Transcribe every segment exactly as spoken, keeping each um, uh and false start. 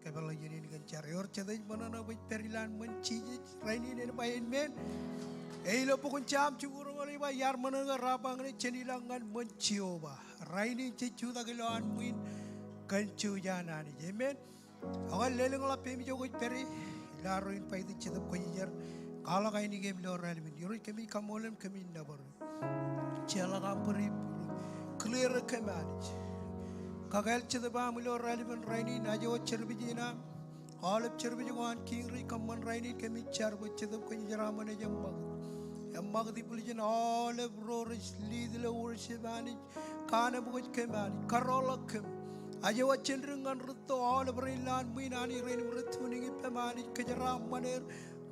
Kōpeḷḷọk iien in kōn jar. Ewōr jet ej ṃōṇōṇō bwe ej pād ilowaan ṃōn Jisōs rainin, en ba amen. Ej lo bok in Sam jibukwi roñoul ej ba, iar ṃōṇōṇō ke raar ba ñan e, jen ilọk ñan ṃōn Jeova. Rainin jej jutak ilowaan ṃwiin kōn jouj an Anij. Amen. Ak lelōñḷọk peiṃ ijo kwōj pād ie, ilo arro in ba itok Jetōb Kwōjarjar, kwaḷọk ainikieṃ ilo raelep in. Irooj, kōmij kaṃṃoolol eok, kōmij nōbar eok. Jeorḷọk aṃ bōd, clear e kōm Anij. Kakāāl Jetōb eo aṃ ilo raelep in rainin, aje wōt service in aṃ. Aolep service ko an Kiiñ rej kōṃṃan rainin, kōmij jar bwe Jetōb Kwōjarjar aṃ enaaj eṃṃakūt. Eṃṃakūt ibwiljin aolep ro rej lead ilo worship Anij. Kanooj kōm Anij, karoolḷọk kōm. Aje wōt jān dik ñan rūtto, aolep rein ilowaan ṃwiin Anij, rein im rej tuning ippem Anij, kōjeraaṃṃan er.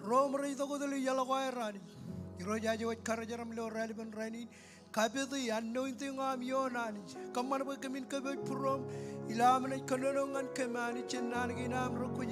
Ro im rej itok wōt ilo iaḷ ko aer Anij. Irooj, aje wōt karijeram ilo raelep in rainin. Kapiti anointing eo aṃ ioon Anij. Kōṃṃan bwe kōmin kōpooj būruōm ilo am naaj kōnono ñan kōm Anij, jān naan kein am rekwōj